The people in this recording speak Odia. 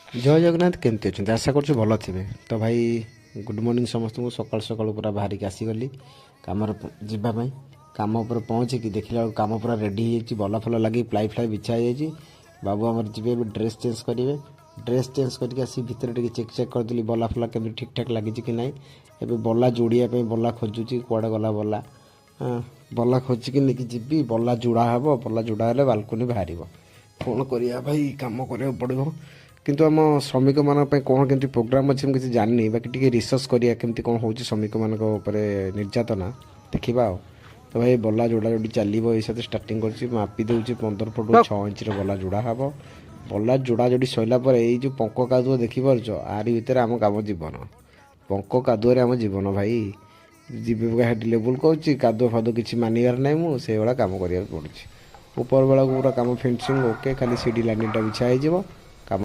ଜୟ ଜଗନ୍ନାଥ। କେମିତି ଅଛନ୍ତି? ଆଶା କରୁଛି ଭଲ ଥିବେ। ତ ଭାଇ, ଗୁଡ଼୍ ମର୍ଣ୍ଣିଂ ସମସ୍ତଙ୍କୁ। ସକାଳୁ ସକାଳୁ ପୁରା ବାହାରିକି ଆସିଗଲି କାମରେ ଯିବା ପାଇଁ। କାମ ଉପରେ ପହଞ୍ଚିକି ଦେଖିଲା ବେଳକୁ କାମ ପୁରା ରେଡ଼ି ହେଇଯାଇଛି। ବଲା ଫଲା ଲାଗି ପ୍ଲାଇ ଫ୍ଲାଇ ବିଛା ହେଇଯାଇଛି। ବାବୁ ଆମର ଯିବେ ଏବେ, ଡ୍ରେସ୍ ଚେଞ୍ଜ କରିବେ। ଡ୍ରେସ୍ ଚେଞ୍ଜ କରିକି ଆସିକି ଭିତରେ ଟିକେ ଚେକ୍ ଚେକ୍ କରିଦେଲି, ବଲା ଫଲା କେମିତି ଠିକ୍ ଠାକ୍ ଲାଗିଛି କି ନାହିଁ। ଏବେ ବଲା ଯୋଡ଼ିବା ପାଇଁ ବଲା ଖୋଜୁଛି। କୁଆଡ଼େ ଗଲା ବଲା? ହଁ, ବଲା ଖୋଜିକି ନେଇକି ଯିବି। ବଲା ଯୋଡ଼ା ହେବ। ବଲା ଯୋଡ଼ା ହେଲେ ବାଲକୁନି ବାହାରିବ। କ'ଣ କରିବା ଭାଇ, କାମ କରିବାକୁ ପଡ଼ିବ। କିନ୍ତୁ ଆମ ଶ୍ରମିକମାନଙ୍କ ପାଇଁ କ'ଣ କେମିତି ପ୍ରୋଗ୍ରାମ୍ ଅଛି, ମୁଁ କିଛି ଜାଣିନି। ବାକି ଟିକେ ରିସର୍ଚ୍ଚ କରିବା, କେମିତି କ'ଣ ହେଉଛି ଶ୍ରମିକମାନଙ୍କ ଉପରେ ନିର୍ଯାତନା, ଦେଖିବା। ଆଉ ତ ଭାଇ, ବଲା ଯୋଡ଼ା ଯୋଡ଼ି ଚାଲିବ। ଏଇ ସାଥେ ଷ୍ଟାର୍ଟିଂ କରୁଛି, ମାପି ଦେଉଛି। 15 ଫୁଟ 6 ଇଞ୍ଚର ବଲା ଯୋଡ଼ା ହେବ। ବଲା ଯୋଡ଼ା ଯୋଡ଼ି ସରିଲା ପରେ ଏଇ ଯେଉଁ ପଙ୍କ କାଦୁଅ ଦେଖିପାରୁଛ, ଆରି ଭିତରେ ଆମ କାମ ଜୀବନ। ପଙ୍କ କାଦୁଅରେ ଆମ ଜୀବନ ଭାଇ। ଯିବେ ସେଠି ଲେବୁଲ୍ କରୁଛି, କାଦୁଅ ଫାଦୁଅ କିଛି ମାନିବାର ନାହିଁ। ମୁଁ ସେଇଭଳିଆ କାମ କରିବାକୁ ପଡ଼ୁଛି। ଉପର ବେଳକୁ ପୁରା କାମ ଫିନିସିଂ ଓକେ, ଖାଲି ସିଡ଼ି ଲାଇନ୍ଟା ବିଛା ହେଇଯିବ।